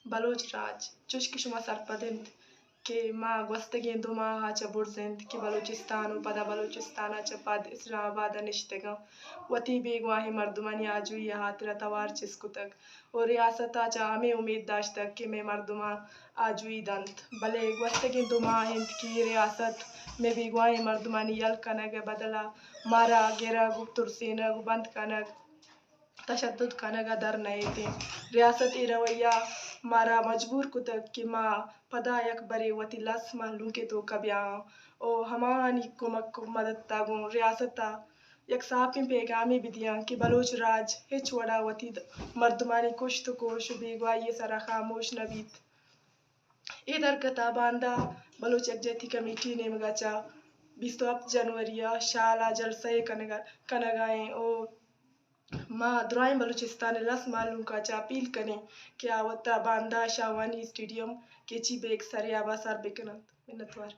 بلوچ راج، چوش کہ شما سرپد انت کہ ما گوستگیں دو ماہ ءَ چہ برز انت کہ بلوچستان ءُ پدا بلوچستان ءَ چہ پد اسلام آباد ءَ نشتگاں، وتی بیگواہیں مردمانی آجوئی ءِ ہاترا توار چست کتگ ءُ ریاست ءَ چہ ہمے امیت داشتگ کہ مئے مردماں آجوئی دنت، بلے گوستگیں دو ماہ انت کہ اے ریاست مئے بیگواہیں مردمانی یل کنگ ءِ بدل ءَ مارا گرگ ءُ ترسینگ ءُ بند کنگ، تشدد کنگ ءَ در نئیت انت۔ ریاست ءِ اے رویہ مارا مجبور کتگ کہ ما پدا یک برے وتی لس مہلوک ءِ توک ءَ بیاہاں ءُ ہماہانی کمک ءُ مدت ءَ گوں ریاست ءَ یک ساپیں پیگامے بدیاں کہ بلوچ راج ہچ وڑ ءَ وتی د-، مردمانی کشت ءُ کوش ءُ بیگواہی ءِ سرا خاموش نہ بیت۔ اے درگت ءَ باندا بلوچ یکجہتی کمیٹی ءِ نیمگ ءَ چہ بیست ءُ ہپت جنوری ءَ شال ءَ جلسہ یے کنگ ءَ، کنگ ءَ ایں ءُ ما درائیں بلوچستان ءِ لس مہلوک ءَ چہ اپیل کنیں کہ آ وت ءَ باندا Shahwani stadium catchy bag Sariab ءَ سر بہ کن انت۔ منتوار۔